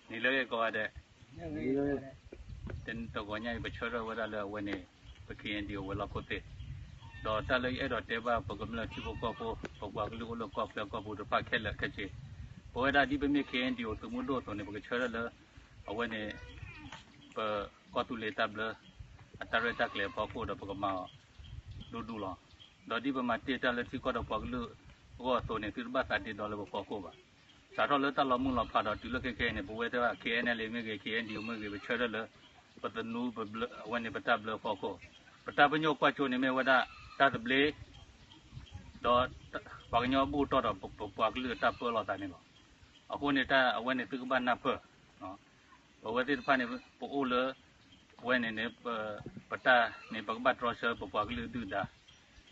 နံၤလၢအဂ့ၤကိးဂၤဒဲး, တဂီၤညါအံၤ ပဆၢထၢၣ်ဝဲဒၣ်လၢအဝဲန့ၣ် ပ K N D O ဝဲၤလီၢ်ခိၣ်သ့ၣ်, ဒီးတၢ်လၢယအဲၣ်ဒိးတဲဘၣ် ပကမျၢၢ်ထံဖိကီၢ်ဖိ ပပှၤကလုာ်အိၣ်လၢကီၢ်ချၢကီၢ်ပူၤတဖၣ်ခဲလၢာ်ခဲဆ့, ပဝဲဒၣ်ဒ်ပမ့ၢ် K N D O သုးမုၢ်ဒိၣ်အသိးန့ၣ် ပကဆၢထၢၣ်လၢ အဝဲန့ၣ် ပကီၢ်သူလ့ၤတၢ်ဘျၢ အတၢ်ရဲၣ်တၢ်ကျဲၤအဖီခိၣ်ဒီး ပကမၤအီၤဒူဒူလီၤ. ဒီးဒ်ပမၤတ့ၢ်တၢ်လၢထံကီၢ်ဒီးပှၤကလုာ်အဂီၢ်အသိးန့ၣ် သုတဘၣ်သးဒ့ဒီလၢပဖီခိၣ်ဘၣ်. စးထီၣ်လၢတၢ်လီၤမုၢ်လီၤဖးဒီးတုၤလၢခဲခဲအံၤန့ၣ် ပဝဲသ့ၣ် K N L A မ့ၢ်ဂ့ၤ K N D O မ့ၢ်ဂ့ၤ ပဆၢထၢၣ်လၢ ပသနူပဘျၢ အဝဲန့ၣ်ပတၢ်ဘျၢအဖီခိၣ်, ပတၢ်ပညိၣ်ကွၢ်စိန့ၣ်မ့ၢ်ဝဲဒၣ်တၢ်သဘျ့ ဒီးပှၤကညီဘူၣ်တီၢ်ဒီးပပှၤကလုာ်အတၢ်ပၢလီၤသးန့ၣ်လီၤ. အဃိန့ၣ် တၢ်အဝဲန့ၣ်သုကဘၣ်နၢ်ပၢၢ်, ပဝဲသ့ၣ်တဖၣ်န့ၣ် ပအိၣ်လၢ အဝဲန့ၣ်န့ၣ် ပတၢ်န့ၣ် ပကဘၣ်တြီဆၢပပှၤကလုာ်ဒုၣ်ဒါ,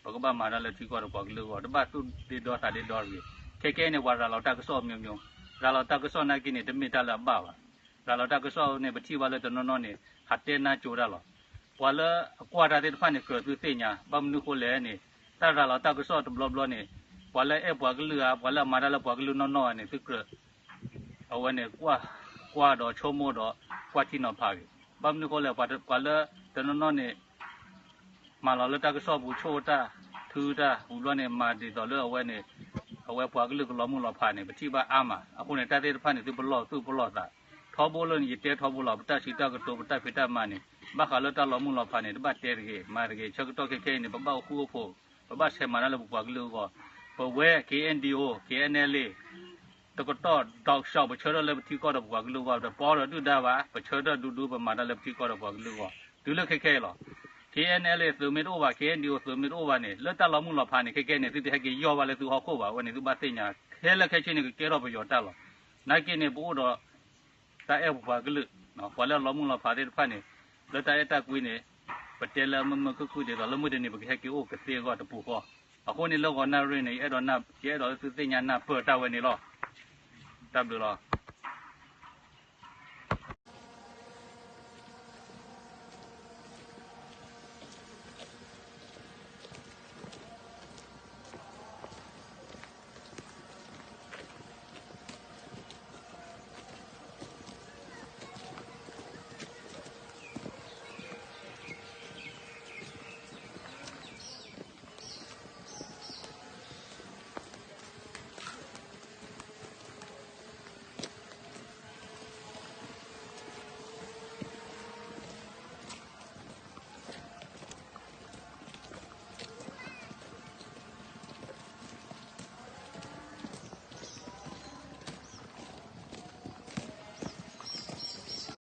ပကဘၣ်မၤတၢ်လၢထံကီၢ်ဒီးပှၤကလုာ်အဂီၢ်, တဘၣ်သူၣ်ဒ့ဒီသးဒ့ဒီတဂ့ၤ. ခဲခဲအံၤန့ၣ် ပှၤရၤလီၤတၢ်ကစီၣ်မျိုးမျိုး, ရၤလီၤတၢ်ကစီၣ်နာ်က့န့ၣ် တမ့ၢ်တၢ်လၢအဘၣ်ဘၣ်. ရၤလီၤတၢ်ကစီၣ်န့ၣ် ပထံၣ်ဘၣ်လၢတနီၤနီၤန့ၣ် ဟးတဲနါစိၤတၢ်လီၤ. ပှၤလၢအကွၢ်တၢ်သ့ၣ်တဖၣ်န့ၣ် ကြၢးသုသ့ၣ်ညါ, ဘၣ်မနုၤဃိလဲၣ်န့ၣ် တၢ်ရၤလီၤတၢ်ကစီၣ်တဘျီဘျီန့ၣ် ပှၤလၢအအဲၣ်ပှၤကလုာ်ဧါ, ပှၤလၢအမၤတၢ်လၢပှၤကလုာ်နီၢ်နီၢ်ဧါန့ၣ် သုကြၢး အဝဲန့ၣ် ကွၢ်ဒီးဆိကမိၣ်ဒီး ကွၢ်ထံနီၤဖးဂ့ၤ. ဘၣ်မနုၤဃိလဲၣ်, ပှၤလၢတနီၤနီၤန့ၣ် မၤလီၤလၢတၢ်ကစီၣ်ပူၤ ဆိၣ်တၢ်ထုတၢ်ဝံၤဘျီန့ၣ် မၤဒ်သိးလၢအဝဲန့ၣ် အဝဲပှၤကလုာ်ကလီၤမုၢ်လီၤဖးန့ၣ် ပထံၣ်ဘၣ်အါမး. အဃိန့ၣ် တၢ်သ့ၣ်တဖၣ်န့ၣ် သုပလီၢ်သူၣ်ပလီၢ်သး ထီဘိလၢန့ၣ် ယတဲထီဘိလီၤ. ပတၢ်စံးတၢ်ကတိၤ ပတၢ်ဖံးတၢ်မၤန့ၣ် ဘၣ်ဃးလၢတၢ်လီၤမုၢ်လီၤဖးန့ၣ် တဘၣ်တဲတဂ့ၤ မၤတဂ့ၤ. ဆၢကတီၢ်ခဲခဲအံၤန့ၣ် ပဘၣ်အိၣ်ဃူအိၣ်ဖိး, ပဘၣ်ဆဲးမၤတၢ်လၢပပှၤကလုာ်အဂီၢ်. ပဝဲ K N D O K N L A တကတီၢ် ဒီးစှီး ပဆၢထၢၣ်လၢပထံကီၢ်ဒီးပပှၤကလုာ်အဂီၢ်, ပတပီဒီးဒုၣ်ဒါဘၣ်, ပဆၢထၢၣ်ဒူဒူ ပမၤတၢ်လၢပထံကီၢ်ဒီးပှၤကလုာ်အဂီၢ် တုၤလၢခဲခဲအံၤလီၤ. K N L A သုးမ့ၢ်တအိၣ်ဘၣ်, K N D O သုးမ့ၢ်တအိၣ်ဘၣ်န့ၣ် လၢတၢ်လီၤမုၢ်လီၤဖးန့ၣ် ခဲခဲန့ၣ် သုတဟဲက့ၤယီၢ်ဘၣ်လၢသုဟီၣ်ခိၣ်ဘၣ်. အဝဲန့ၣ် သုဘၣ်သ့ၣ်ညါ ခဲလၢာ်ခဲဆ့န့ၣ် ကကဲထီၣ်ပယီၤတၢ်လီၤ. နာ်က့န့ၣ် ပအိၣ်ဒီး တၢ်အဲၣ်ပပှၤကလုာ်, ပှၤလၢအလီၤမုၢ်လီၤဖးသ့ၣ်တဖၣ်န့ၣ် လၢတၢ်အဲၣ်တၢ်ကွံန့ၣ် ပတဲလၢအမုာ်မုာ်ခုၣ်ခုၣ်ဒ်သိးလၢမုၢ်တနံၤ ပကဟဲက့ၤအိၣ်ကသ့အဂီၢ်တပူၤဃီ. အဃိန့ၣ် လၢဂီၤနၣ်ရံၣ်န့ၣ် ယအဲၣ်ဒိးလၢသုသ့ၣ်ညါနၢ်ပၢၢ်တၢ်ဝဲန့ၣ်လီၤ. တၢ်ဘျုးလီၤ.